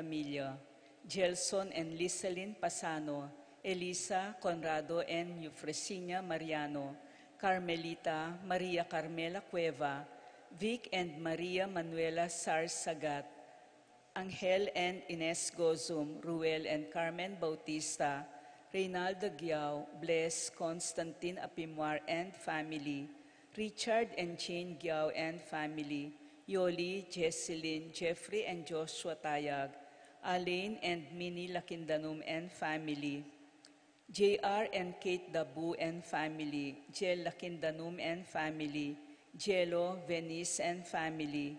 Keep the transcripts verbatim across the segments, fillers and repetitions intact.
Familia, Gelson and Liselin Pasano, Elisa, Conrado and Eufresinia Mariano, Carmelita, Maria Carmela Cueva, Vic and Maria Manuela Sarsagat, Angel and Ines Gozum, Ruel and Carmen Bautista, Reynaldo Giao, Bless, Constantine Apimwar and family, Richard and Jane Giao and family, Yoli, Jesselyn, Jeffrey and Joshua Tayag, Alain and Minnie Lakindanum and family, J R and Kate Dabu and family, Jel Lakindanum and family, Jelo, Venice and family,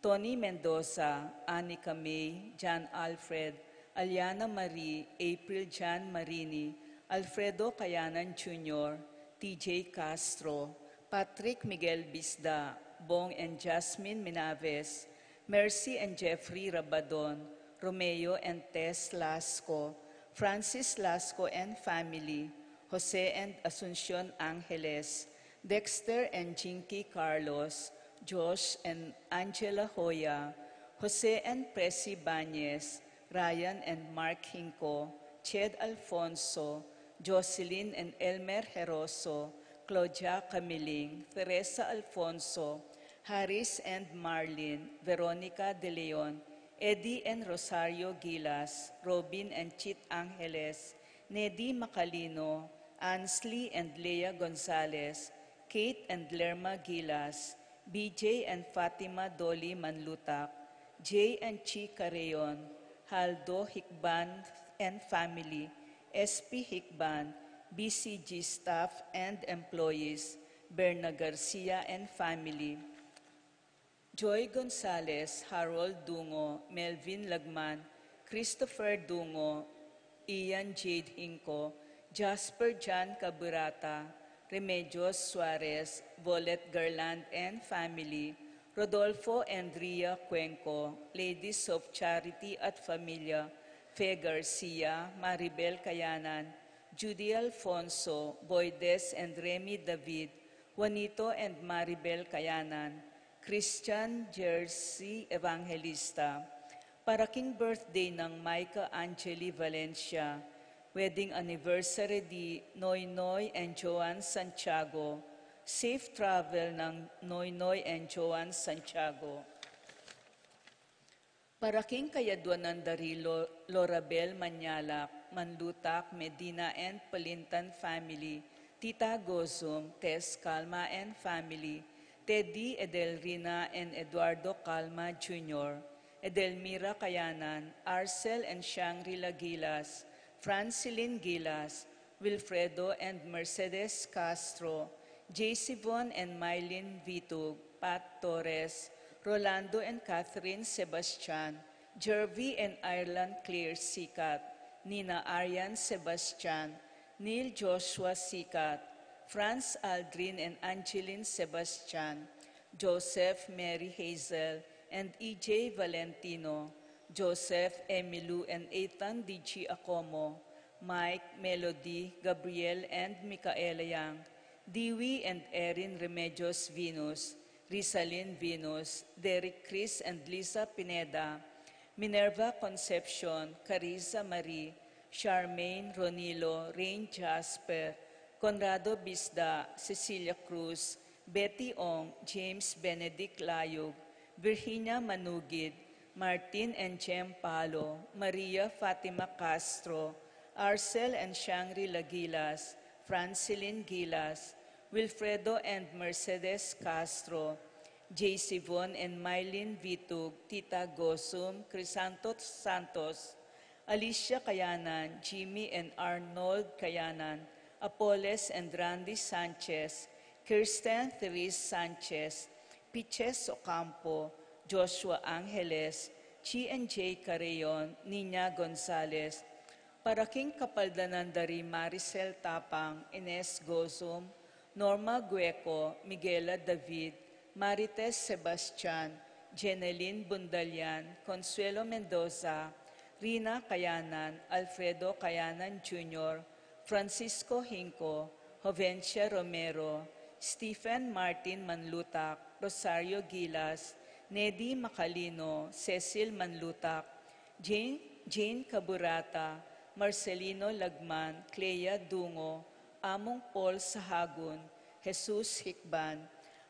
Tony Mendoza, Anika May, John Alfred, Aliana Marie, April Jan Marini, Alfredo Kayanan Junior, T J Castro, Patrick Miguel Bisda, Bong and Jasmine Minaves, Mercy and Jeffrey Rabadon, Romeo and Tess Lasco, Francis Lasco and family, Jose and Asuncion Angeles, Dexter and Jinky Carlos, Josh and Angela Hoya, Jose and Presi Bañez, Ryan and Mark Hinco, Ched Alfonso, Jocelyn and Elmer Heroso, Claudia Camiling, Teresa Alfonso, Harris and Marlin, Veronica De Leon, Eddie and Rosario Gilas, Robin and Chit Angeles, Nedi Macalino, Ansley and Lea Gonzalez, Kate and Lerma Gilas, B J and Fatima Dolly Manlutak, Jay and Chi Carreon, Haldo Hikban and family, S P Hikban, B C G staff and employees, Berna Garcia and family, Joy Gonzalez, Harold Dungo, Melvin Lagman, Christopher Dungo, Ian Jade Hinco, Jasper John Caburata, Remedios Suarez, Volet Garland and family, Rodolfo and Ria Cuenco, Ladies of Charity at Familia, Fe Garcia, Maribel Kayanan, Judy Alfonso, Boydes and Remy David, Juanito and Maribel Kayanan, Christian Jersey Evangelista. Para king birthday nang Micah Angeli Valencia, wedding anniversary di Noynoy and Joan Santiago, safe travel nang Noynoy and Joan Santiago. Para king kayadwanan da ri Lo-, Lorabel Manyalak, Manlutak, Medina and Palintan family, Tita Gozum, Tess Calma and family, Teddy, Edelrina and Eduardo Calma Junior, Edelmira Kayanan, Arcel and Shangri-La Gilas, Francilin Gilas, Wilfredo and Mercedes Castro, J C Von and Mylene Vitug, Pat Torres, Rolando and Catherine Sebastian, Jervy and Ireland Claire Sikat, Nina Arian Sebastian, Neil Joshua Sikat, Franz Aldrin and Angeline Sebastian, Joseph Mary Hazel and E J Valentino, Joseph Emilu and Ethan D G Acomo, Mike, Melody, Gabriel and Micaela Yang, Dewey and Erin Remedios Venus, Rizalin Venus, Derek Chris and Lisa Pineda, Minerva Concepcion, Carissa Marie, Charmaine, Ronilo, Rain Jasper, Conrado Bisda, Cecilia Cruz, Betty Ong, James Benedict Layug, Virginia Manugid, Martin and Jem Palo, Maria Fatima Castro, Arcel and Shangri-La Gilas, Francilin Gilas, Wilfredo and Mercedes Castro, J C Von and Mylene Vitug, Tita Gosum, Crisanto Santos, Alicia Kayanan, Jimmy and Arnold Kayanan, Apoles and Randy Sanchez, Kirsten Therese Sanchez, Piches Ocampo, Joshua Angeles, Chi and Jay Carreon, Nina Gonzalez, para king kapaldanan da ri Maricel Tapang, Ines Gozum, Norma Gueco, Miguela David, Marites Sebastian, Jenelyn Bundalian, Consuelo Mendoza, Rina Kayanan, Alfredo Kayanan Junior, Francisco Hinco, Jovencia Romero, Stephen Martin Manlutak, Rosario Gilas, Nedi Macalino, Cecil Manlutak, Jane, Jane Caburata, Marcelino Lagman, Clea Dungo, Among Paul Sahagun, Jesus Hikban,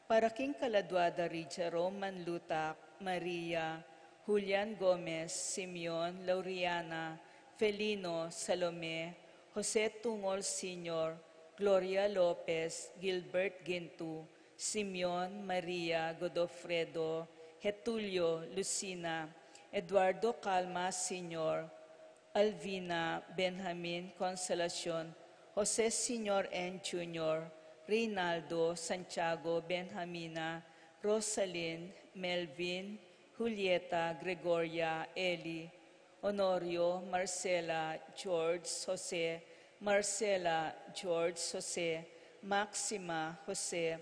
para king kaladwa da ri Jerome Manlutak, Maria, Julian Gomez, Simeon, Lauriana, Felino, Salome, Jose Tungol Senior, Gloria Lopez, Gilbert Gintu, Simeon, Maria, Godofredo, Getulio, Lucina, Eduardo Calma Senior, Alvina, Benjamin, Consolacion, Jose Senior N Junior, Reynaldo, Santiago, Benjamina, Rosalyn, Melvin, Julieta, Gregoria, Eli, Honorio, Marcela, George, Jose, Marcela, George, Jose, Maxima, Jose,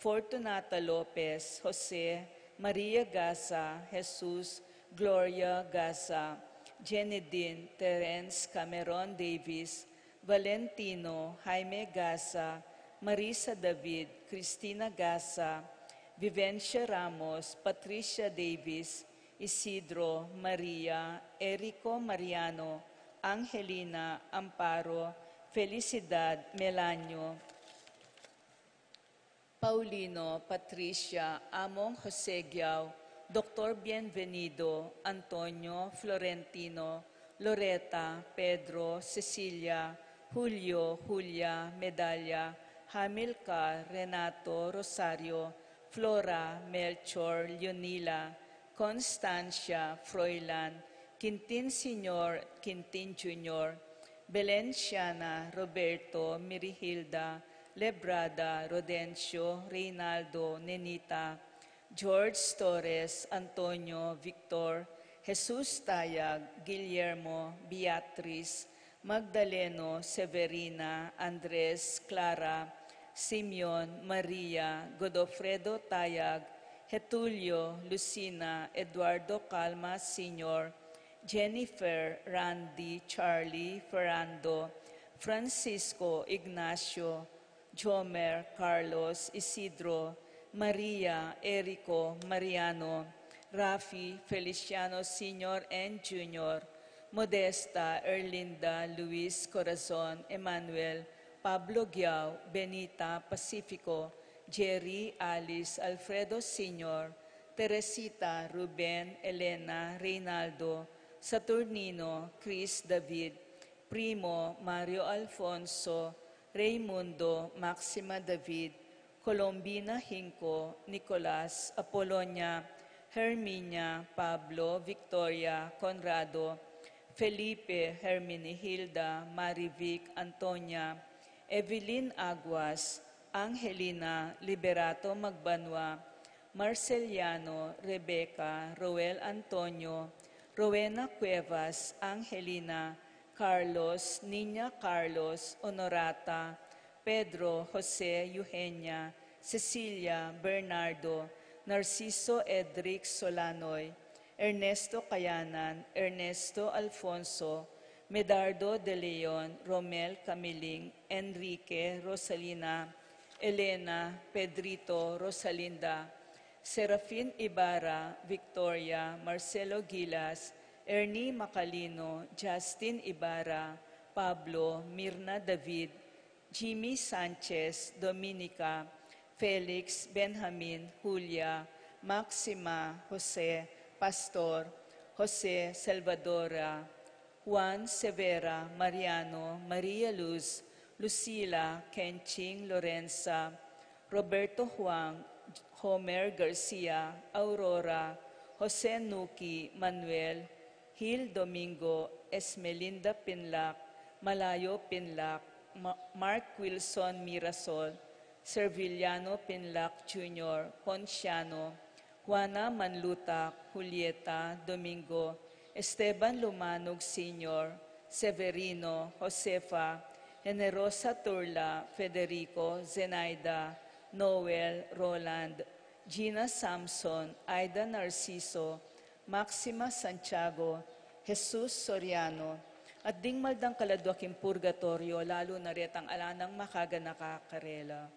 Fortunata Lopez, Jose, Maria Gaza, Jesus, Gloria Gaza, Jenedine, Terence, Cameron Davis, Valentino, Jaime Gaza, Marisa David, Cristina Gaza, Vivencia Ramos, Patricia Davis, Isidro, Maria, Erico Mariano, Angelina, Amparo, Felicidad, Melanio, Paulino, Patricia, Among Jose Giao, Doktor Bienvenido, Antonio, Florentino, Loreta, Pedro, Cecilia, Julio, Julia, Medalia, Hamilcar, Renato, Rosario, Flora, Melchor, Leonila, Constancia, Froilan, Quintin Senior, Quintin Junior, Belenciana, Roberto, Mirihilda, Lebrada, Rodencio, Reynaldo, Nenita, George Torres, Antonio, Victor, Jesus Tayag, Guillermo, Beatriz, Magdaleno, Severina, Andres, Clara, Simeon, Maria, Godofredo Tayag, Getulio, Lucina, Eduardo Calma Senior, Jennifer, Randy, Charlie, Fernando, Francisco, Ignacio, Jomer, Carlos, Isidro, Maria, Erico, Mariano, Rafi, Feliciano Senior and Junior, Modesta, Erlinda, Luis, Corazon, Emmanuel, Pablo Giao, Benita, Pacifico, Jerry, Alice, Alfredo Senior, Teresita, Ruben, Elena, Reynaldo, Saturnino, Chris, David, Primo, Mario Alfonso, Raymundo, Maxima David, Colombina Hinco, Nicolas, Apolonia, Herminia, Pablo, Victoria, Conrado, Felipe, Herminihilda, Marivic, Antonia, Evelyn Aguas, Angelina, Liberato Magbanua, Marceliano, Rebecca, Roel Antonio, Rowena Cuevas, Angelina, Carlos, Niña Carlos, Honorata, Pedro, Jose, Eugenia, Cecilia, Bernardo, Narciso, Edric, Solanoy, Ernesto Cayanan, Ernesto Alfonso, Medardo de Leon, Romel Camiling, Enrique, Rosalina, Elena, Pedrito, Rosalinda, Serafin Ibarra, Victoria, Marcelo Gilas, Ernie Macalino, Justin Ibarra, Pablo, Mirna David, Jimmy Sanchez, Dominica, Felix, Benjamin, Julia, Maxima, Jose, Pastor, Jose, Salvadora, Juan, Severa, Mariano, Maria Luz, Lucila, Kenching, Lorenza, Roberto, Juan, Homer, Garcia, Aurora, Jose, Nuki, Manuel, Hil, Domingo, Esmelinda Pinlac, Malayo Pinlac, Ma-, Mark Wilson Mirasol, Serviliano Pinlac Junior, Ponciano, Juana Manlutak, Julieta, Domingo, Esteban Lumanug Senior, Severino, Josefa, Generosa Turla, Federico, Zenaida, Noel, Roland, Gina Samson, Aida Narciso, Maxima Santiago, Jesus Soriano, at ding maldang kaladwa king purgatorio, lalu na retang ala nang makaganaka karela.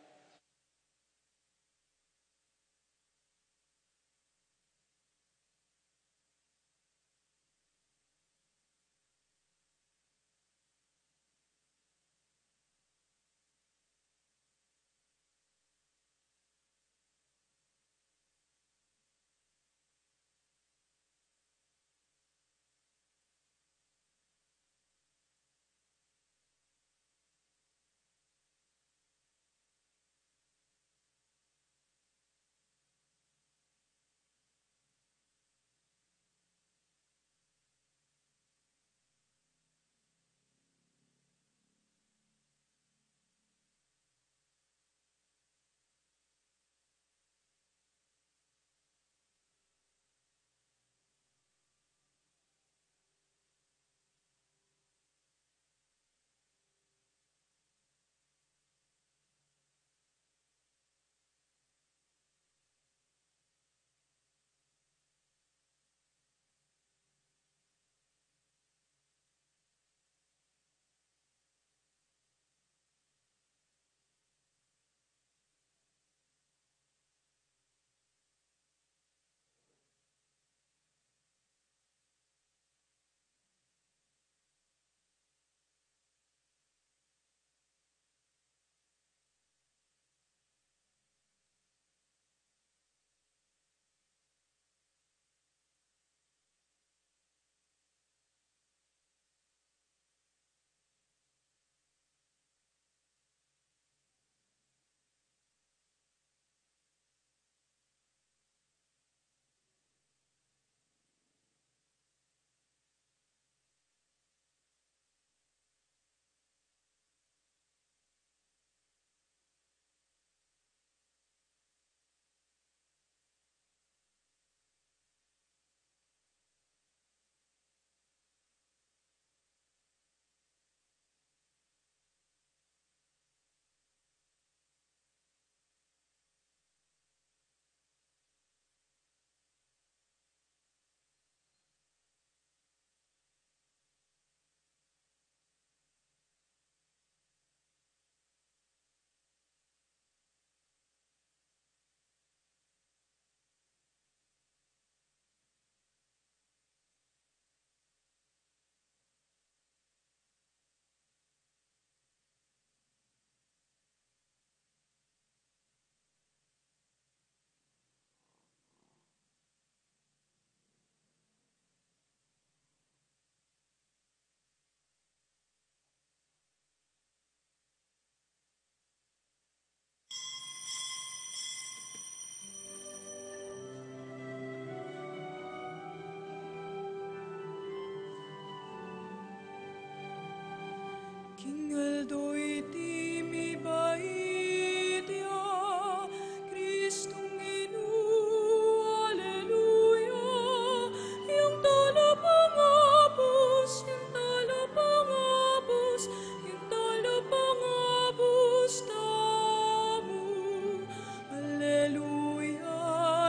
Aleluya,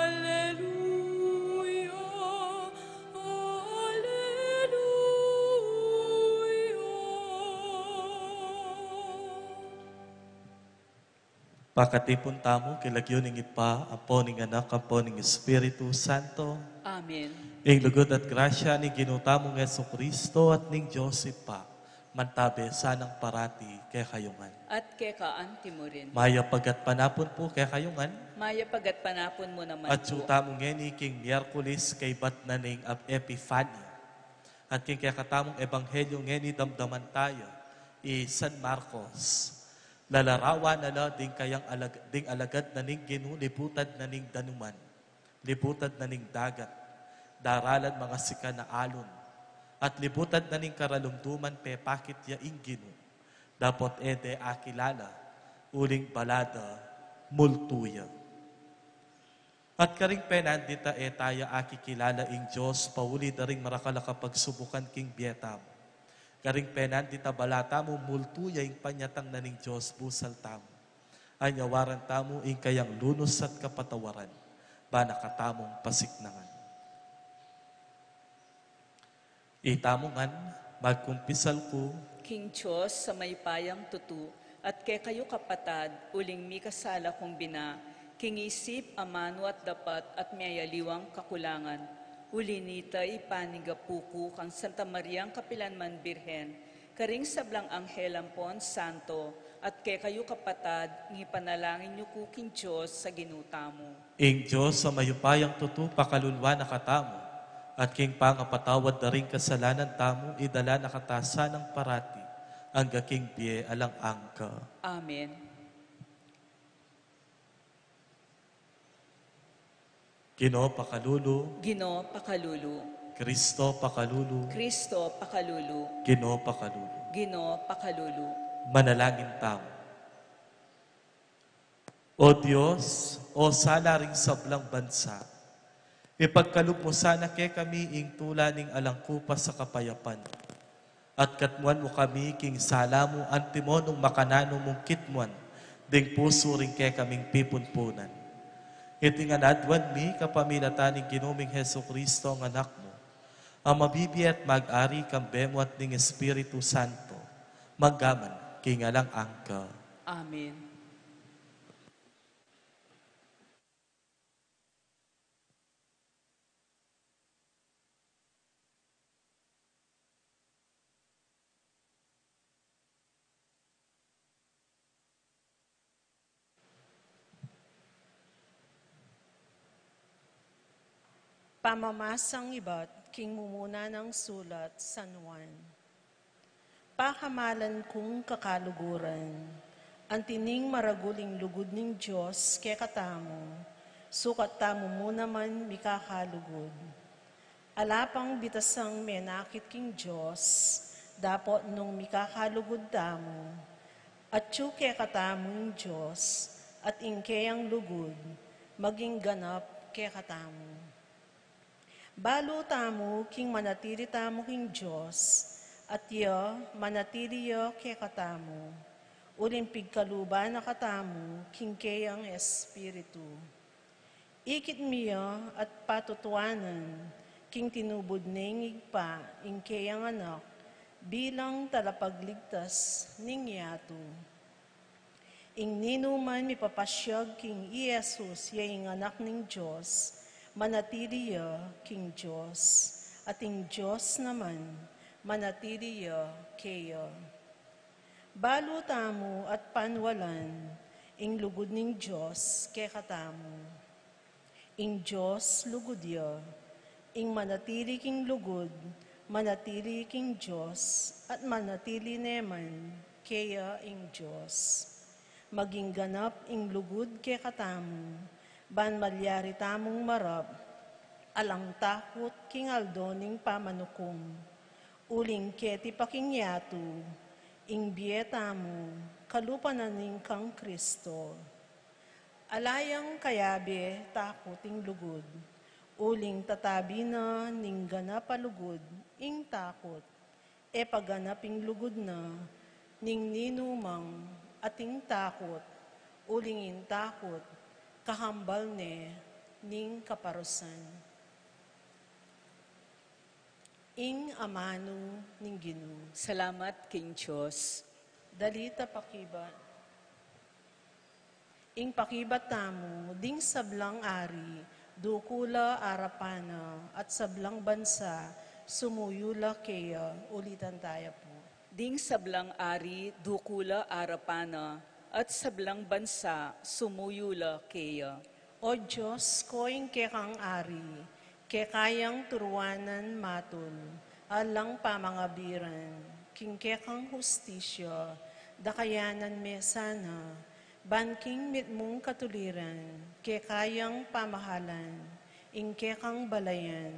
aleluya, aleluya. Pakatipun tamu king lagyu ning Ibpa, ampo ning Anak, ampo ning Espiritu Santo. Amen. Ing lugud at grasya ning Ginu tamung Jesucristo at ning Dios Ibpa, mantabe sanang parati kekayu ngan. At keka anti mu rin. Mayap a gatpanapun pu kekayu ngan. Mayap a gatpanapun mu naman pu. Atsu tamu ngeni king Miyerkules kaybat na ning Ep-, Epifania. At king kekatamung ebanghelyo ngeni damdaman taya i San Marcos. Lalarawan na la ding kayang alag-, ding alagad na ning Ginu, libutad na ning danuman, libutad na ning dagat, daralan mangasikan a alun, at libutad na ning karalumduman pepakit ya ing Ginu. Dapot e de akilala, uling bala da multu ya. At karing penandit a e taya akikilala ing Dios, pauli da ring marakal a kapagsubukan king bie tamu. Karing penandit a bala tamu multu ya ing panyatang na ning Dios busal tamu. Anyawaran tamu ing kayang lunus at kapatawaran, ban na katamung pasiknangan. Itamu ngan, magkumpisal ku king Dios a mayupayang tutu, at kekayu kapatad, uling mikasala kung bina, king isip, amanu at dapat, at miyayaliwang kakulangan. Uli nita, ipanigapu ku kang Santa Mariang kapilanman Birhen, karing sablang anghel ampon santo, at kekayu kapatad, ngipanalangin yu ku king Dios a Ginu tamu. Ing Dios a mayupayang tutu pakaluluan na katamu, at king pangapatawad da ring kasalanan tamu, idala na kata sanang parati, angga king bie alang angga. Amen. Ginu pakalulu. Ginu pakalulu. Kristo pakalulu. Kristo pakalulu. Ginu pakalulu. Ginu pakalulu. Manalangin tamu. O Dios, o sala ring sablang bansa, ipagkalub mu sana kekami ing tula ning alang kupas a kapayapan, at katmuan mu kami king sala mu, antimo nung makananu mung kitmuan ding pusu ring kekaming pipunpunan. Iti ngan aduan mi kapamilatan ning Ginu ming Jesucristo, a Anak mu, a mabibie at mag-ari kambe mu at ning Espiritu Santo, magpaman king alang angga. Amen. Pamamasang ibat king mumuna nang sulat San Juan. Pakamalan kung kakaluguran, anti ning maragul ing lugud ning Dios kekatamu, sukat tamu mu naman mikakalugud. Ala pang bitasang menakit king Dios, dapot nung mikakalugud tamu, atyu kekatamu ing Dios, at ing keyang lugud maging ganap kekatamu. Balu tamu king manatili tamu king Dios, at ya manatili ya kekatamu, uling pigkaluban na katamu king keyang Espiritu. Ikit mi ya at patutuanan king tinubud neng Ibpa ing keyang Anak bilang talapagligtas ning yatu. Ing ninuman mipapasyag king i Jesus ya ing Anak ning Dios, manatili ya king Dios, at ing Dios naman manatili ya keya. Balu tamu at panwalan ing lugud ning Dios kekatamu. Ing Dios lugud ya. Ing manatili king lugud, manatili king Dios, at manatili ne man keya ing Dios. Maging ganap ing lugud kekatamu, ban malyari tamung marap alang takut king aldo ning pamanukum. Uling keti pa king yatu, ing bie tamu, kalupa na ning kang Kristo. Ala yang kayabe takut ing lugud, uling tatabi na ning ganap a lugud ing takut. E pa ganap ing lugud na ning ninumang ating takut, uling ing takut Kahambal ne ning kaparusan. Ing amanu ning Ginu. Salamat king Dios. Dali ta pakibat. Ing pakibat tamu, ding sablang ari, dukula arapan na, at sablang bansa, sumuyu la keya, ulitan taya pu. Ding sablang ari, dukula arapan na, at sablang bansa, sumuyu la keya. O Dios ko, ing kekang ari, keka yang turuanan matul, alang pamangabiran, king kekang hustisya, dakayanan me sana, ban king mitmung katuliran, keka yang pamahalan, ing kekang balayan,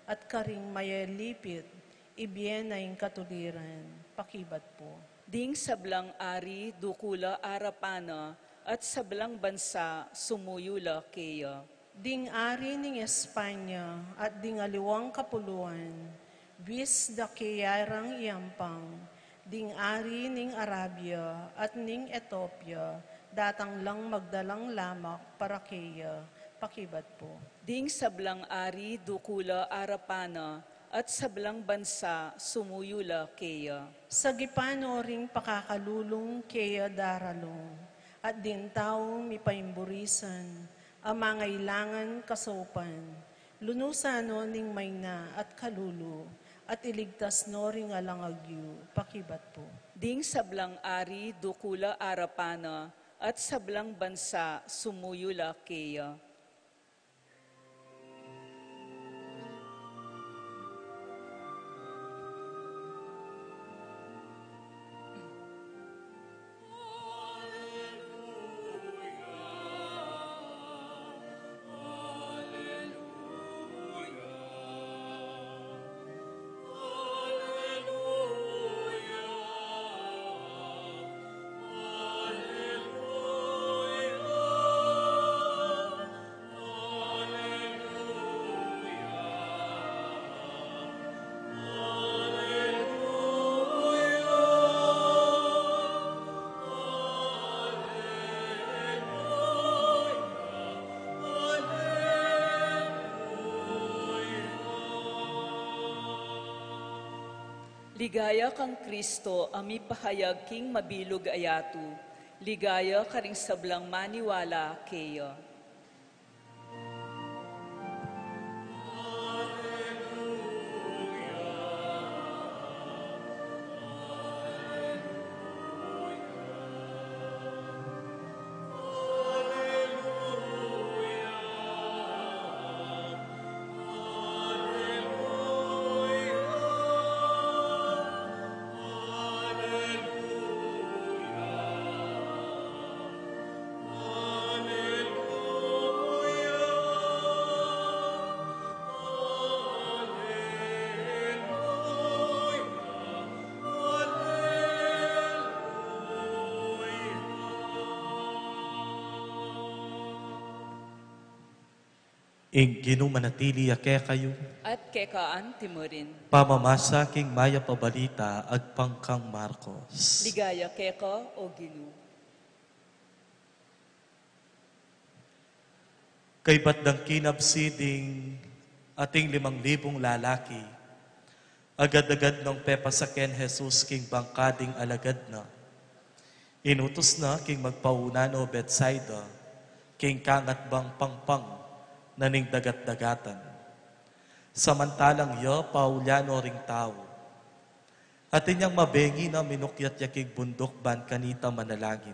at karing mayalipit, ibie na ing katuliran, pakibat pu. Ding sablang ari, dukula arapan na, at sablang bansa, sumuyu la keya. Ding ari ning Espanya, at ding aliwang kapuluan, buis da keya rang iampang, ding ari ning Arabia, at ning Etiopia, datang lang magdalang lamak para keya, pakibat pu. Ding sablang ari, dukula arapan na, at sablang bansa, sumuyu la keya. Sagipan no ring pakakalulung keya daralung, at ding tau mipaimburisan, a mangailangan kasaupan, lunusan no ning maina at kalulu, at iligtas no ring alang agyu, pakibat pu. Ding sablang ari, dukula arapan na, at sablang bansa, sumuyu la keya. Ligaya kang Kristo a mipahayag king mabilug a yatu, ligaya karing sablang maniwala keya. Ing Ginu manatili ya kekayu. At keka anti mu rin. Pamamasa king Mayap a Balita agpang kang Marcos. Ligaya keka, O Ginu. Kaybat dang kinabsi ding ating limang libung lalaki, agad-agad nong pepasa keng Jesus king bangka ding alagad na. Inutus na king magpauna no Betsaida, king kangatbang pangpang na ning dagat-dagatan. Samantalang ya paulyan no ring tau. At inyang mabengi na, minukyat ya king bunduk ban kanita manalangin.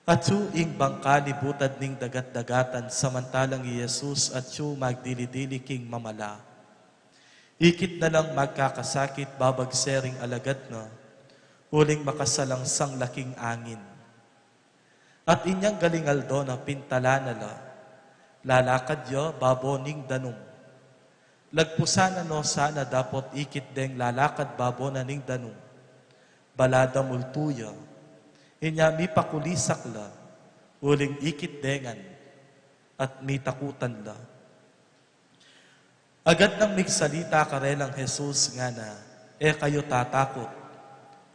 Atyu ing bangka libutad ning dagat-dagatan, samantalang i Jesus atyu magdili-dili king mamala. Ikit na lang magkakasakit babagse ring alagad na, uling makasalangsang la king angin. At inyang galing aldo na, pintalan na la, lalakad ya babo ning danum. Lagpusan na no sana dapot ikit deng lalakad babo na ning danum. Bala da multu ya. Inya mipakulisak la, uling ikit de ngan, at mitakutan la. Agad nang migsalita karelang Jesus, ngana, "E kayu tatakut.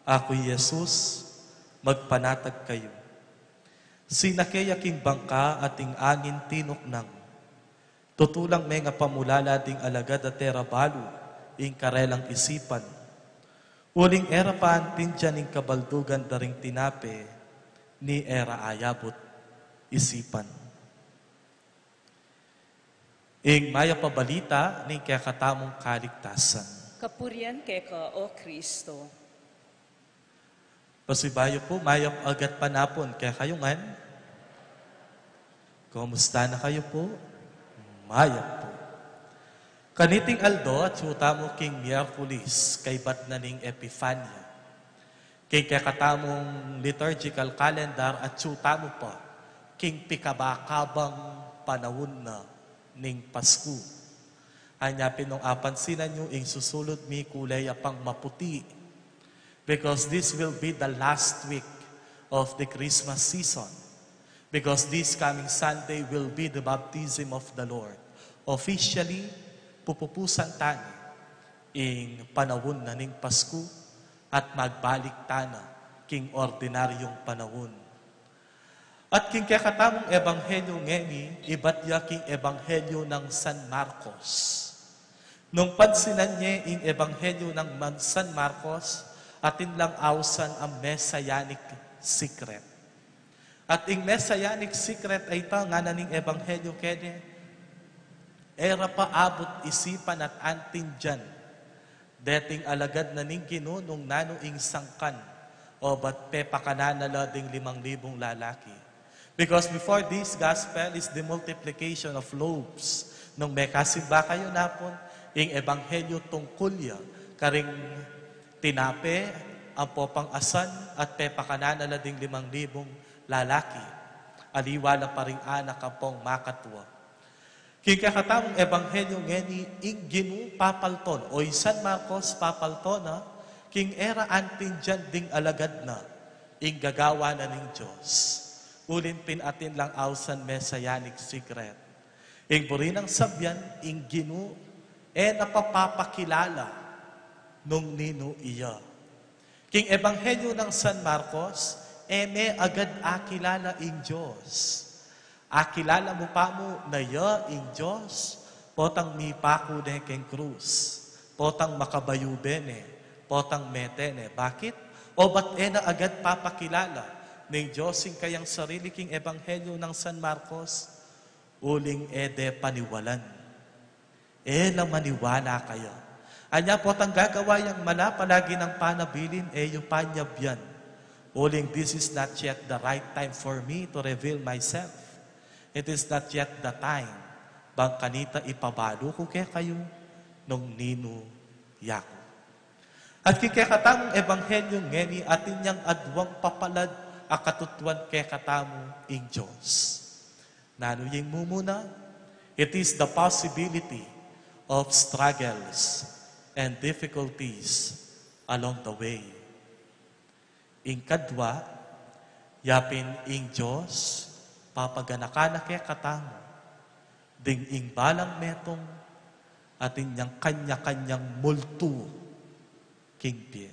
Aku i Jesus, magpanatag kayu." Sinake ya king bangka at ing angin tinuknang. Tutu lang mengapamulala ding alagad at e ra balu ing karelang isipan. Uling e ra pa antindian ing kabaldugan da ring tinape, ni e ra ayabut isipan. Ing mayap a balita ning kekatamung kaligtasan. Kapurian keka, O Kristo. Pasibayu pu, mayap a gatpanapun kekayu ngan. Kumusta na kayu pu? Mayap pu. Kaniting aldo, atyu tamu king Miyerkules, kaybat na ning Epifania. King kekatamung liturgical calendar, atyu tamu pa king pikabakabang panaun na ning Pasku. Anya pin, nung apansinan yu, ing susulud mi kule ya pang maputi. Because this will be the last week of the Christmas season. Because this coming Sunday will be the baptism of the Lord. Officially, pupupusan tana ing panaun na ning Pasku at magbalik tana king ordinaryung panaun. At king kekatamung ebanghelyu ngeni, ibat ya king ebanghelyu nang San Marcos. Nung pansinan ye ing ebanghelyu nang man-, San Marcos, atin lang ausan a messianic secret. At ing messianic secret a ita, ngana ning ebanghelyu kene, e ra pa abut isipan at antindian deting alagad na ning Ginu nung nanu ing sangkan, obat pepakanan na la ding limang libung lalaki. Because before this gospel is the multiplication of loaves. Nung mekasimba kayu napun, ing ebanghelyu tungkul ya karing tinape ampo pang asan at pepakanan na la ding limang libung lalaki, aliwa la pa ring anak ampong makatua. King kekatamung ebanghelyu ngeni, ing Ginu papalton, o i San Marcos papalton na, king e ra antindian ding alagad na ing gagawan na ning Dios. Ulin pin atin lang ausan messianic secret. Ing buri nang sabian, ing Ginu e na papapakilala nung ninu iya. King ebanghelyu nang San Marcos, e me agad akilala ing Dios. Akilala mu pa mu na ya ing Dios potang mipaku ne keng krus, potang makabayu bene, potang mete ne. Bakit? Obat e na agad papakilala ning Dios ing kayang sarili king ebanghelyu nang San Marcos, uling e de paniwalan. E la maniwala kaya. Anya potang gagawa yang mala, palagi nang panabilin, e yu pa nya bian. Uling, this is not yet the right time for me to reveal myself. It is not yet the time bang kanita ipabalu ku kekayu nung ninu yaku. At king kekatamung ebanghelyu ngeni, atin yang aduang papalad a katutuan kekatamu ing Dios. Nanu ya ing mumuna? It is the possibility of struggles and difficulties along the way. Ing kadua, yapin ing Dios papaganaka na kekatamu ding ing balang metung atin yang kanya-kanyang multu king bie.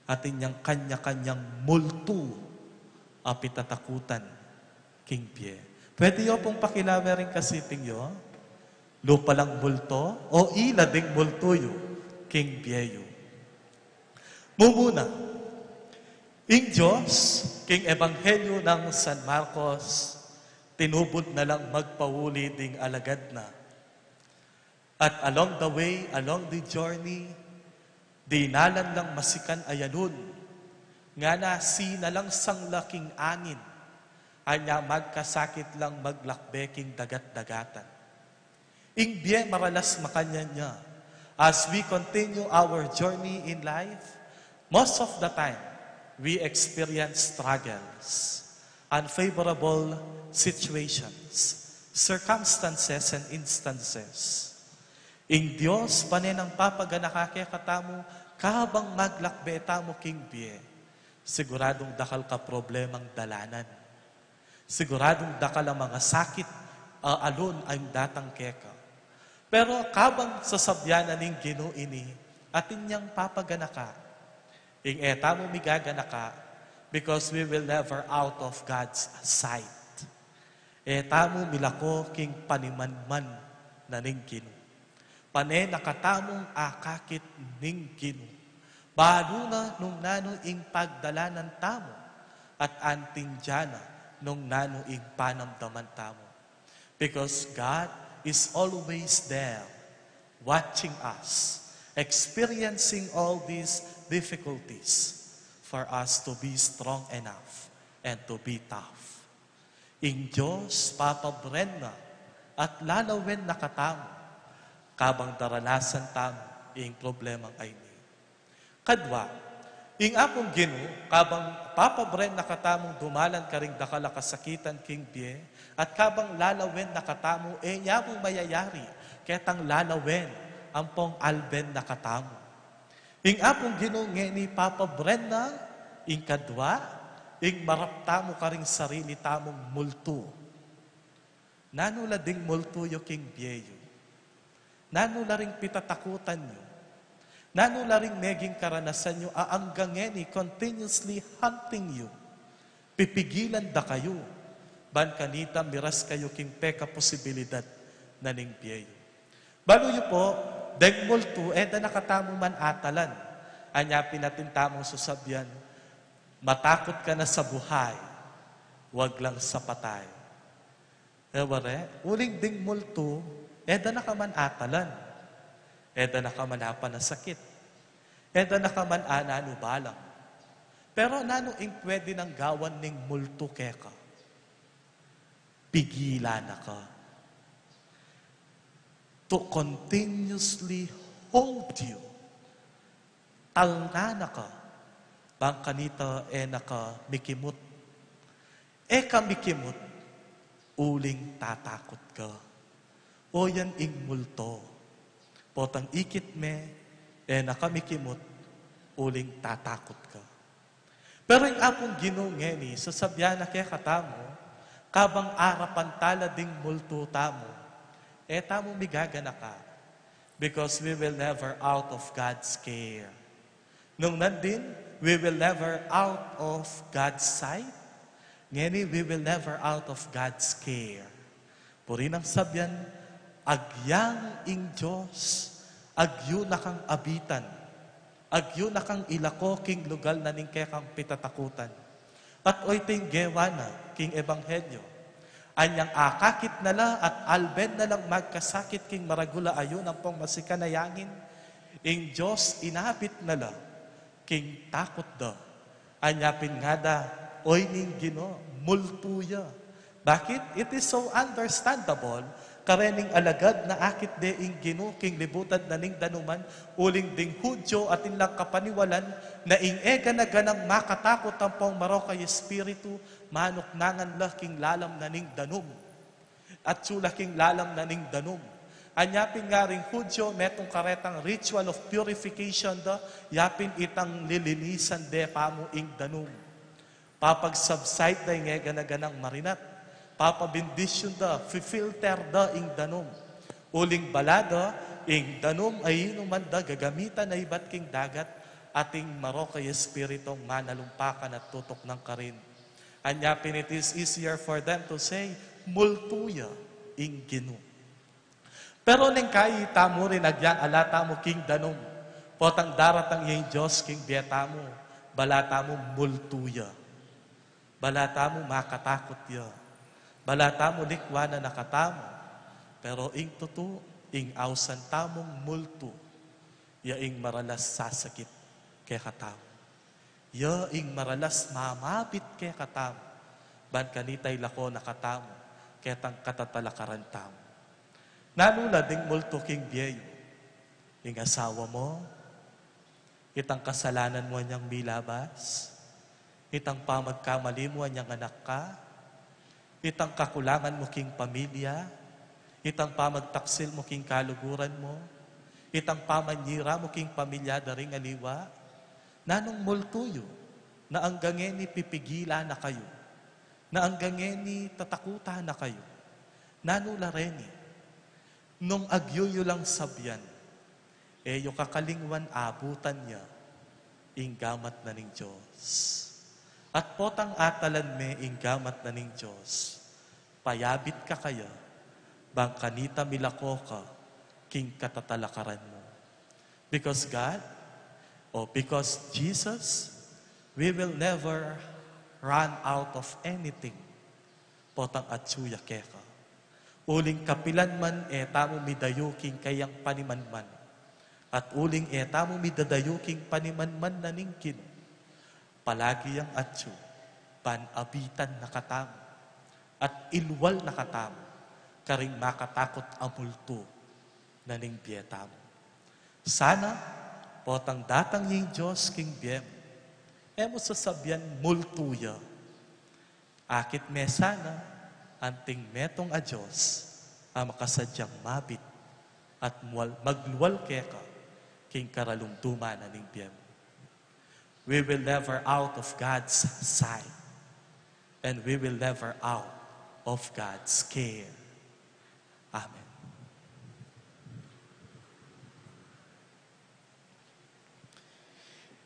Atin yang kanya-kanyang multu a pitatakutan king bie. Pwede yu pung pakilawe ring kasiping yu, lupa lang multo o ila ding multu yu king bie yu. Mumuna, ing Dios king ebanghelyu nang San Marcos, tinubud na lang magpauli ding alagad na. At along the way, along the journey, dinalan lang masikan a yalun. Ngana sinalang sangla king angin, anya magkasakit lang maglakbe king dagat-dagatan. Ing bie maralas makanyan ya. As we continue our journey in life, most of the time, we experience struggles, unfavorable situations, circumstances, and instances. Ing Dios pane nang papaganaka kekatamu, kabang maglakbe tamu king bie, siguradung dakal ka problemang dalanan. Siguradung dakal a mangasakit a alun a ing datang keka. Pero kabang sasabian na ning Ginu ini, atin yang papaganaka. Ing e tamu migaganaka, Because we will never out of God's sight. E tamu milako king panimanman na ning Ginu. Pane na katamung akakit ning Ginu. Balu na nung nanu ing pagdalanan tamu at anting dyan na nung nanu ing panamdaman tamu. Because God is always there, watching us, experiencing all these difficulties for us to be strong enough and to be tough. Ing Diyos, papabren na at lalawen na katamu, kabang daranasan tamu ing problemang ayni. Kadwa, ing Apung Ginu, kabang papabren na katamung dumalan karing dakal a kasakitan king bie, at kabang lalawen na katamu, e nya mu mayayari ketang lalawen ampong alben na katamu. Ing Apung Ginu ngeni papabren na, ing kadwa, ing marap tamu karing sarili tamung multu. Nanu la ding multu yu king bie yu? Nanu la ring pitatakutan yu? Nanu la ring meging karanasan yu a anggang ngeni continuously hunting yu? Pipigilan da kayu, ban kanita miras kayu king pekaposibilidad na ning bie yu. Balu yu po, deng multu, e da na katamu man atalan. Anya pin atin tamung sasabian, matakut ka na sa buhay, wag lang sa patay. E ware, uling ding multu, e da na ka man atalan. E da na ka man apanasakit. E da na ka man ananu balang. Pero nanu ing pwede nang gawan ning multu keka? Pigilan na ka. To continuously hold you. Talnan na ka. Bang kanita e na ka mikimut. E ka mikimut, uling tatakut ka. O yan ing multu. Potang ikit me, e na ka mikimut, uling tatakut ka. Pero ing Apung Ginu ngeni, sasabian na kekatamu, kabang arapan tala ding multu tamu, e tamu migaganaka. Because we will never out of God's care. Nung nandin, we will never out of God's sight. Ngeni, we will never out of God's care. Puri nang sabian, agyang ing Diyos, agyu na kang abitan, agyu na kang ilako king lugal na ning kekang pitatakutan. At oyting gewa na king ebanghelyo. Anyang akakit na la at alben na lang magkasakit king maragul a ayun ampong masikan a yangin, ing Diyos inabit na la king takut da. Anya pin ngada, oy ning Ginu, multu ya. Bakit? It is so understandable. Karening alagad na akit de ing Ginu king libutan na ning danuman, uling ding Hudyo atin lang kapaniwalan na ing e gana-ganang makatakut ampong marok a espiritu, manuknangan la king lalam na ning danum. At sula king lalam na ning danum. Anya pin ngaring Hudyo, metung karetang ritual of purification da, yapin itang lilinisan de pamu ing danum. Papagsubside da ing e gana-ganang marinat. Papabindisyun da, fifilter da ing danum. Uling bala da, ing danum a inuman da gagamitan na ibat king dagat, ating marok a espiritung manalumpakan at tutuknang karin. Anya pin it is easier for them to say, multu ya ing Ginu. Pero neng kayi tamu rin agyang ala tamu king danum, potang daratang ya ing Diyos king bie tamu, bala tamu multu ya. Bala tamu makatakut ya. Bala tamu likwanan na katamu. Pero ing tutu, ing ausan tamung multu, ya ing maralas sasakit kekatamu. Ya ing maralas mamabit kekatamu, ban kanita ilako na katamu ketang katatalakaran tamu. Nanu la ding multu king bie yu? Ing asawa mu? Itang kasalanan mu anyang milabas? Itang pamagkamali mu anyang anak ka? Itang kakulangan mu king pamilya? Itang pamagtaksil mu king kaluguran mu? Itang pamanyira mu king pamilya da ring aliwa? Nanung multu yu na anggang ngeni pipigilan na kayu? Na anggang ngeni tatakutan na kayu? Nanu la reni? Nung agyu yu lang sabian, e yu kakalingwan abutan ya ing gamat na ning Diyos. At potang atalan me ing gamat na ning Dios, payabit ka kaya, bang kanita milako ka king katatalakaran mu. Because God, o because Jesus, we will never run out of anything. Potang atyu ya keka. Uling kapilan man e tamu midayu king kayang panimanman, at uling e tamu midadayu king panimanman na ning Ginu, palagi yang atyu, ban abitan na katamu, at ilwal na katamu karing makatakut a multu na ning bie tamu. Sana, potang datang ya ing Dios king bie mu, e mu sasabian multu ya. Akit me sana, anting metung a Dios a makasadyang mabit at mual-, maglwal keka king karalumduman na ning bie mu. We will never out of God's sight, and we will never out of God's care. Amen.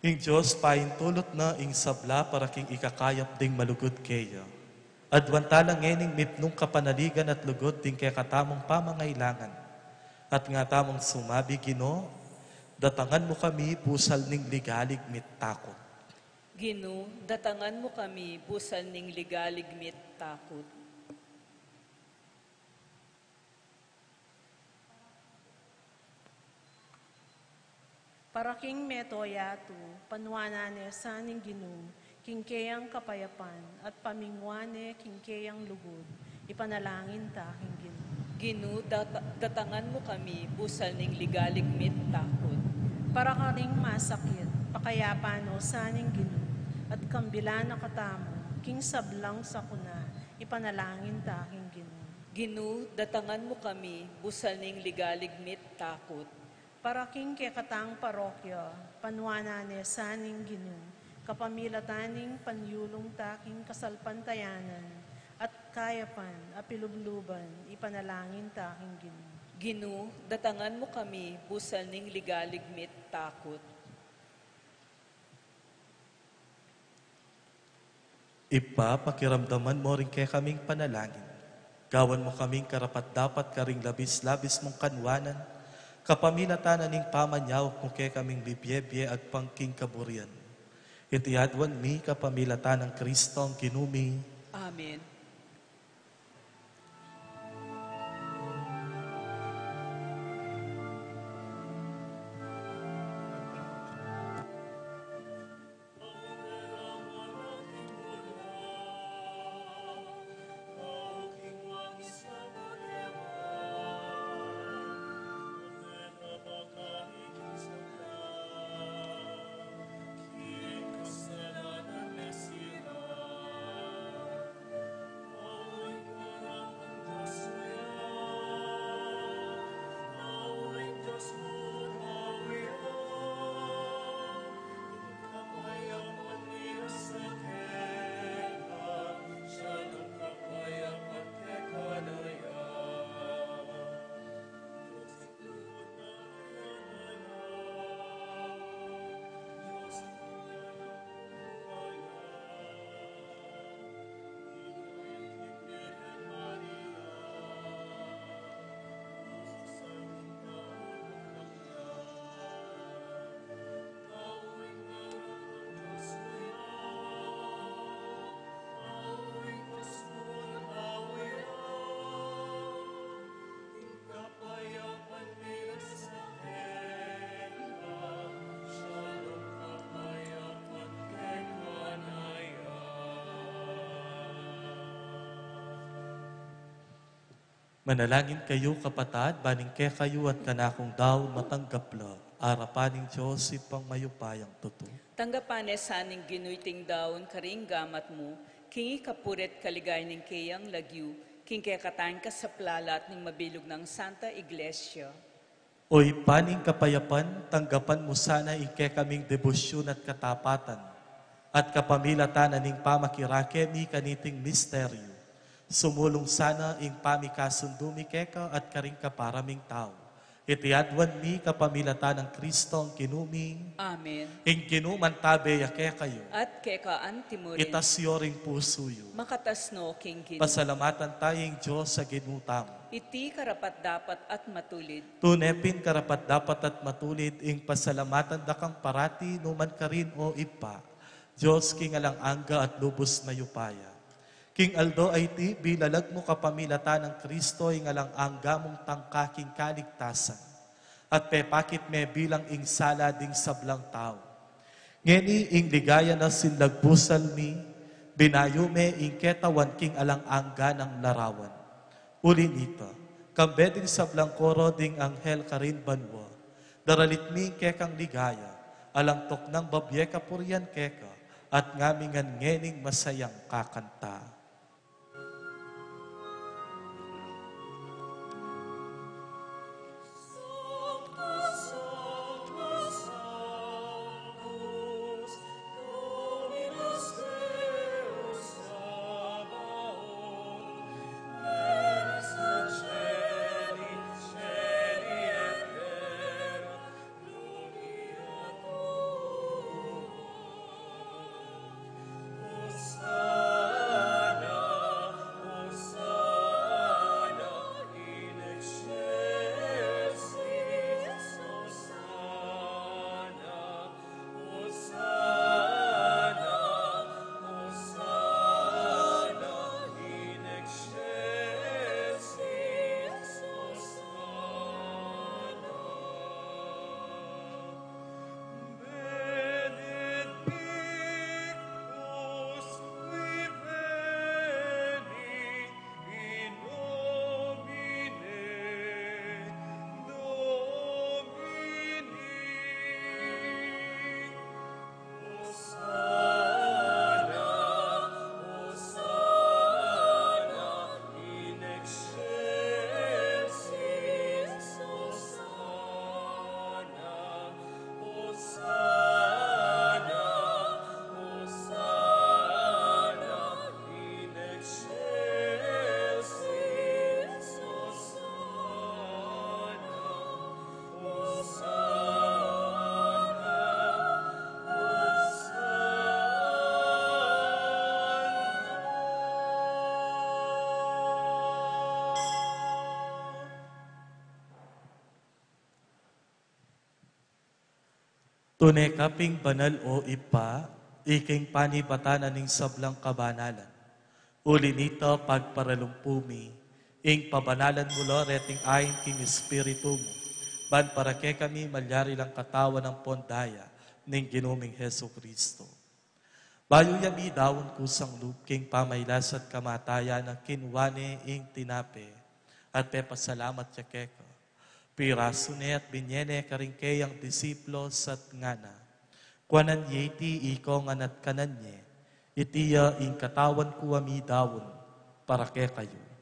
Ing Dios paintulut na ing sabla para king ikakayap ding malugud keya. Aduan tala ngening mipnung kapanaligan at lugud ding kekatamung pamangailangan. At nga tamung sumabi, Ginu, datangan mu kami busal ning ligalig mit takut. Ginu, datangan mu kami busal ning ligalig mit takut. Para king meto yatu, panuanan ne sa ning Ginu, king keyang kapayapan, at paminguan ne king keyang lugud, ipanalangin ta king Ginu. Ginu, data-, datangan mu kami, busal ning ligalig mit takut. Para karing masakit, pakayapan no sa ning Ginu, at kambilan na katamu, king sablang sakuna, ipanalangin ta king Ginu. Ginu, datangan mu kami, busal ning ligalig mit takut. Para king kekatang parokya, panuanan ne sa ning Ginu, kapamilatan ning panyulung ta king kasalpantayanan, at kayapan, a pilubluban, ipanalangin ta king Ginu. Ginu, datangan mu kami, busal ning ligalig mit takut. Ibpa, pakiramdaman mo ring kekaming panalangin. Gawan mo kaming karapat-dapat karing labis-labis mung kanuanan, kapamilatan na ning pamanyaup mo kekaming mibie-bie agpang king kaburian. Iti aduan mi kapamilatan nang Kristong Ginu mi. Amen. Manalangin kayu, kapatad, ban ing kekayu at kanakung daun matanggap la arapan ning Dios Ibpang mayupayang tutu. Tanggapan ne sa ning Ginu iting daun karing gamat mu, king ikapuri't kaligayan ning keyang lagyu, king kekatang kasaplalan ning mabilug nang Santa Iglesia. O Ibpa ning kapayapan, tanggapan mu sana ing kekaming debosyun at katapatan, at kapamilatan na ning pamakirake mi kaniting misteryu, sumulung sana ing pamikasundu mi keka at karing kapara ming tau, Iti aduan mi kapamilatan nang Kristong Ginu mi. Amen. Ing Ginu mantabe ya kekayu. At keka antimurin. Itas yu ring pusu yu. Makatas no king Ginu. Pasalamatan taya ing Dios a Ginu tamu. Iti karapat-dapat at matulid. Tune pin karapat-dapat at matulid ing pasalamatan da kang parati nukarin man karin, o Ibpa, Dios king alang angga at lubus mayupaya. King aldo a iti, bilalag mu kapamilatan nang Kristo ing alang angga mung tangka king kaligtasan, at pepakit me bilang ing sala ding sablang tau. Ngeni ing ligaya na sinlagpusal mi, binayu me ing ketawan king alang angga nang larawan. Uli nita, kambe ding sablang koro ding anghel karin banua, daralit mi ing kekang ligaya, alang tuknang babie kapurian keka, at ngamingan ngening masayang kakanta. Tune ka ping banal, o Ibpa, ika ing panibatan na ning sablang kabanalan. Uli nita, pagparalumpu mi ing pabanalan mu la reting ain king Espiritu mu, ban para kekami malyari lang katawan ampon daya ning Ginu ming Jesucristo. Bayu ya midaun kusang lub king pamailas at kamatayan na, kinua ne ing tinape at pepasalamat ya keka. Pirasu ne at binye ne karing keyang disipulus at ngana, kuanan ye iti ikongan at kanan ye, iti ya ing katawan ku a midaun para kekayu.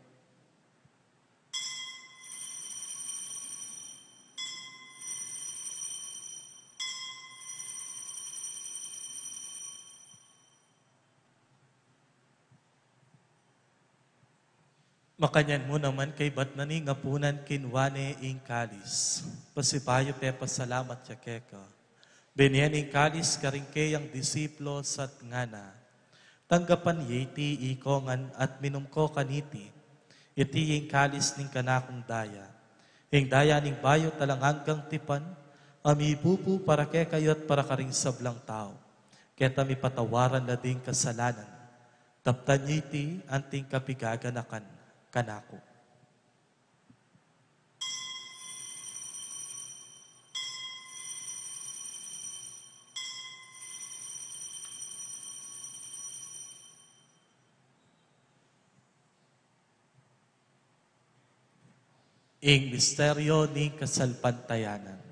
Makanyan mu naman kaybat na ning apunan, kinua ne ing kalis, pasibayu pepasalamat ya keka, binye ne ing kalis karing keyang disipulus at ngana, tanggapan ye iti ikongan at minum ko kaniti, iti ing kalis ning kanakung daya, ing daya ning bayu at alang anggang tipan, a mibubu para kekayu at para karing sablang tau, keta mipatawaran la ding kasalanan. Daptan ye iti anting kapigaganakan kanaku. Ing misteryo ning kasalpantayanan.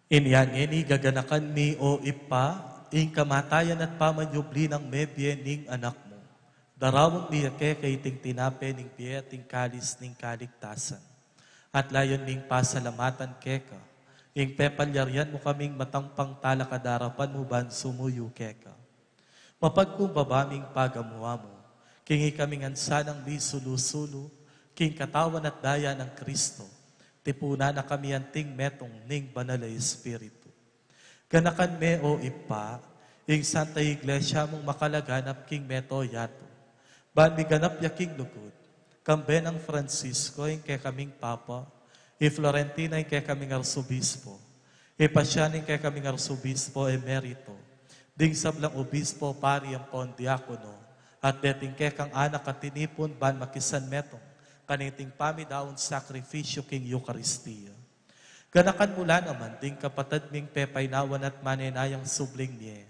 Inya ngeni gaganakan mi, O Ibpa, ing kamatayan at pamanyubli nang mebie ning Anak mu. Daraun mi keka iting tinape ning bie at ing kalis ning kaligtasan. At layun ming pasalamatan keka ing pepalyarian mu kaming matampang talakad king arapan mu ban sumuyu keka. Mapagkumbaba ming pagamu-amu king ikami ngan sanang misulu-sulu king katawan at daya nang Kristo, tipunan na kami anting metung ning Banal a Espiritu. Ganakan me, O Ibpa, ing Santa Iglesia mung makalaganap king mabilug a yatu, ban miganap ya king lugud, kambe nang Francisco ing kekaming Papa, i Florentina ing kekaming Arsobispo, i Pasian ing kekaming Arsobispo Emerito, ding sablang obispo, pari ampon diakono, at deting kekang anak a tinipun ban makisanmetung kaniting pamidaun sakrifisyu king Eukaristia. Ganakan mu la naman ding kapatad ming pepainawan at manenayang subling mie,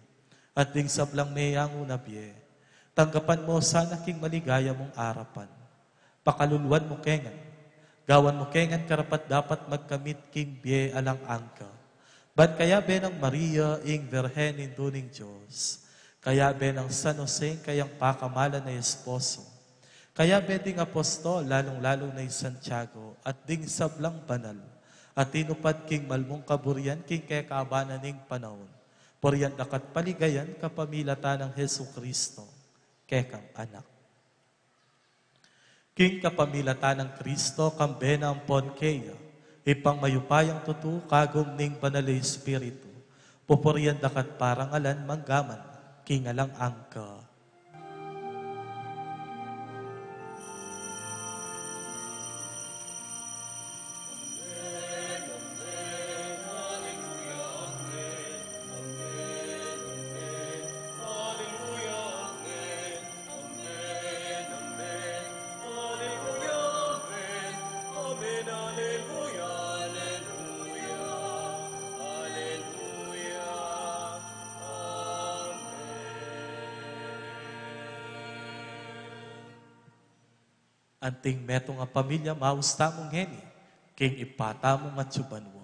at ding sablang meyangu na bie. Tanggapan mu la sana king maligaya mung arapan. Pakaluluan mu ke ngan. Gawan mu ke ngan karapat-dapat magkamit king bie alang angga. Ban kayabe nang Maria, ing Birhen Indu ning Dios, kayabe nang San Jose, ing kayang pakamalan a esposo, kayabe ding apostol, lalung-lalu na i Santiago, at ding sablang banal a tinupad king mal mung kaburian king kekaban na ning panaun, purian daka at paligayan kapamilatan nang Jesucristo, kekang Anak. King kapamilatan nang Kristo, kambe na ampon keya, Ibpang mayupayang tutu, kagum ning Banal a Espiritu, pupurian daka at parangalan mangga man king alang angga. Anting metung a pamilya, maus tamu ngeni king Ibpa tamung atsu banua.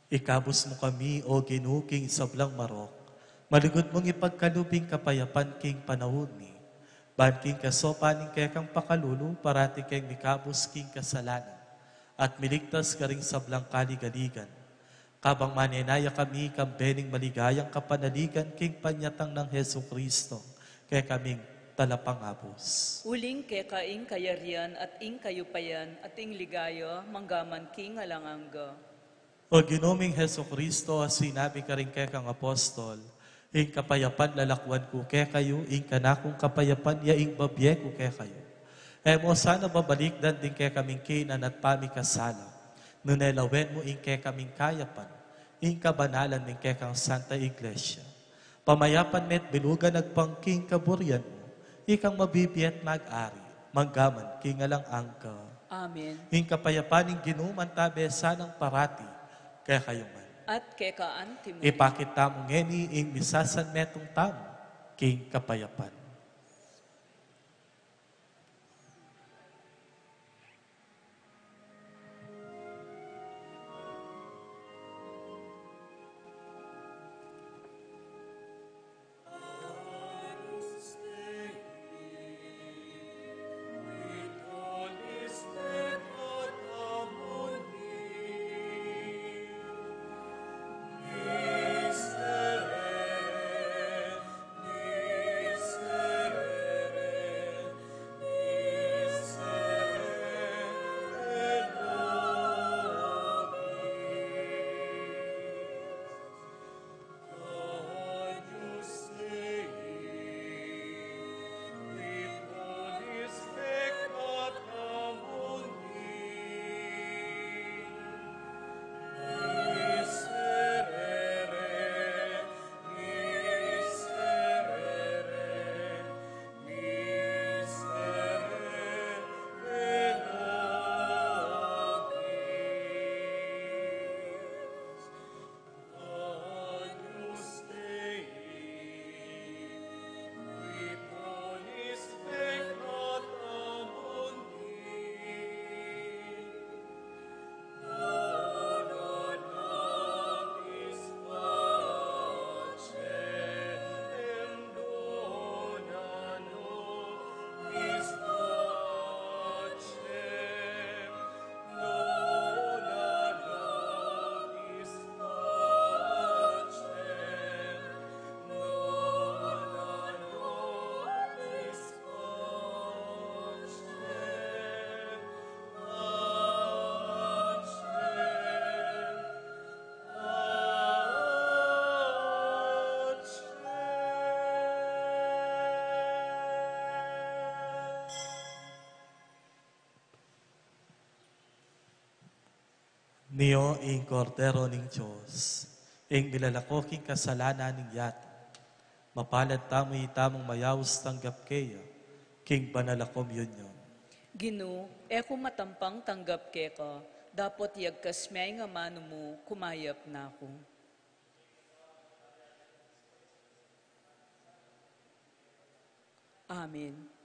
Ikabus mu kami, O Ginu, king sablang marok. Malugud mung ipagkalub ing kapayapan king panaun mi. Ban king kasopan ning kekang pakalulu, parati keng mikabus king kasalanan at miligtas karing sablang kaligaligan. Kabang manenaya kami kambe ning maligayang kapanaligan king panyatang nang Jesucristo, kekaming talapangabus. Uling keka ing kayarian at ing kayupayan at ing ligaya mangga man king alang angga. O Ginu ming Jesucristo, a sinabi karing kekang apostol, ing kapayapan lalakuan ku kekayu, ing kanakung kapayapan ya ing bibie ku kekayu. E mu sana babalikdan ding kekaming kainan at pamikasala, nune lawen mu ing kekaming kayapan, ing kabanalan ning kekang Santa Iglesia. Pamayapan me at bilugan agpang king kaburian mu, ikang mabibie at mag-ari, mangga man king alang angga. Amen. Ing kapayapan ning Ginu mantabe sanang parati kekayu ngan. At keka antimu. Ipakit tamu ngeni ing misasanmetung tamu king kapayapan. Nio ing Kordero ning Dios, ing milalako king kasalanan ning yatu. Mapalad tamu itamung mayaus tanggap keya king banal a komunyon. Ginu, e ku matampang tanggap keka, dapot iyagkas me ing amanu mu, kumayap na ku. Amen.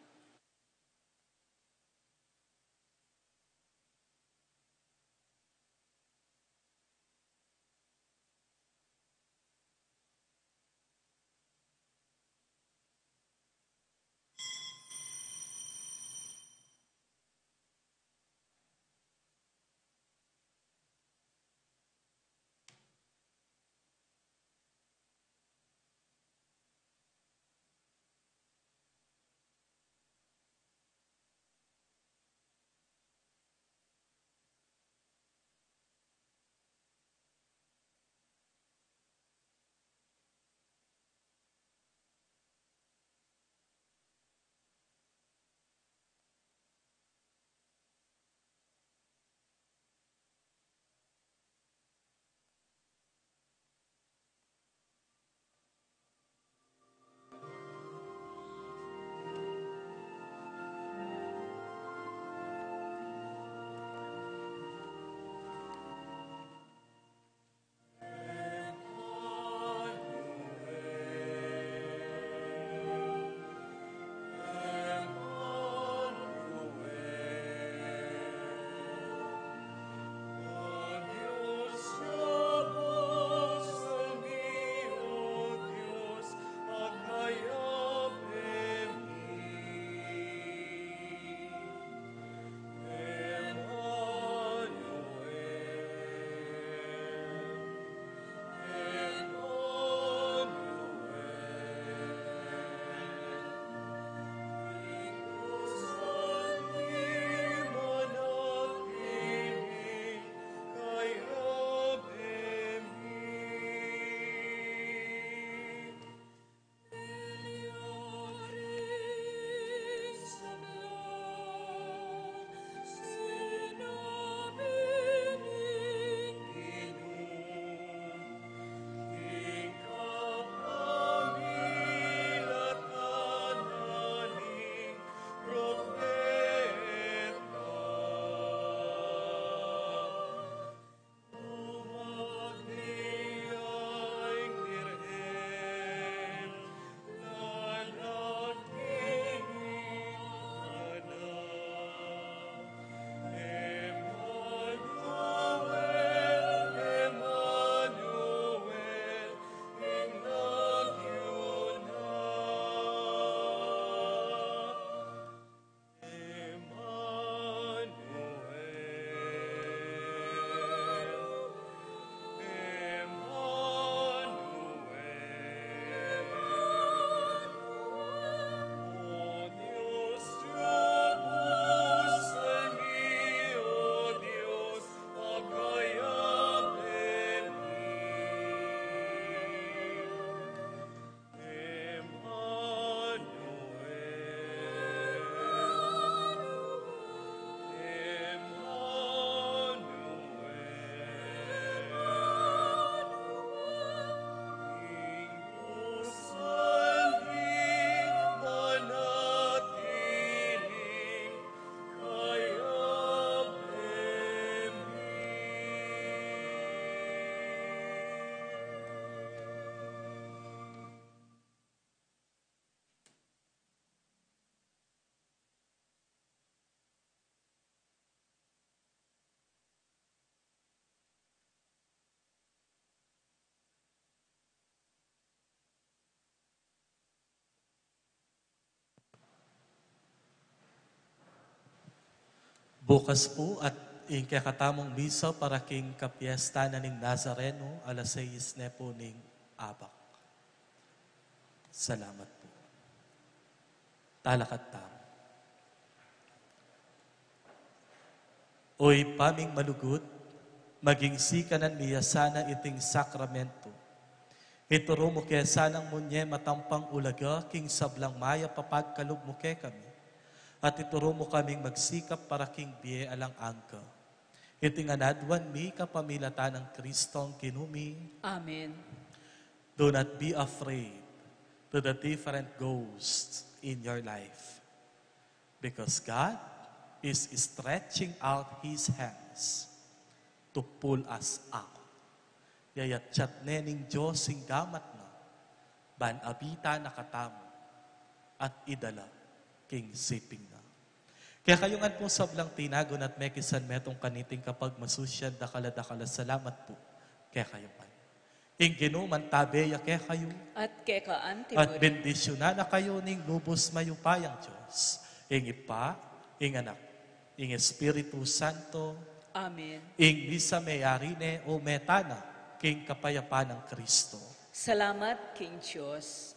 Bukas pu at ing kekatamung misa para king kapiesta na ning Nazareno, alas sais ne pu ning abak. Salamat pu. Talakad tamu. O Ibpa ming malugud, maging sikanan mi ya sana iting sakramento. Ituru mu ke sanang munye matampang ulaga king sablang mayap a pagkalub mu kekami, at ituru mu kaming magsikap para king bie alang angga. Iti ngan aduan mi kapamilatan nang Kristong Ginu mi. Amen. Do not be afraid to the different ghosts in your life, because God is stretching out His hands to pull us out. Yayatyat ne ning Dios ing gamat na, ban abitan na katamu at idala king siping na. Kekayu ngan pung sablang tinagun at mekisan metung kaniting kapagmasusian, dakal a dakal a salamat pu kekayu ngan. Ing Ginu mantabe ya kekayu. At keka anti at mu rin. Bendisyunan na kayu ning lubus mayupayang Dios, ing Ibpa, ing Anak, ing Espiritu Santo. Amen. Ing misa meyari ne o meta na king kapayapan nang Kristo. Salamat king Dios.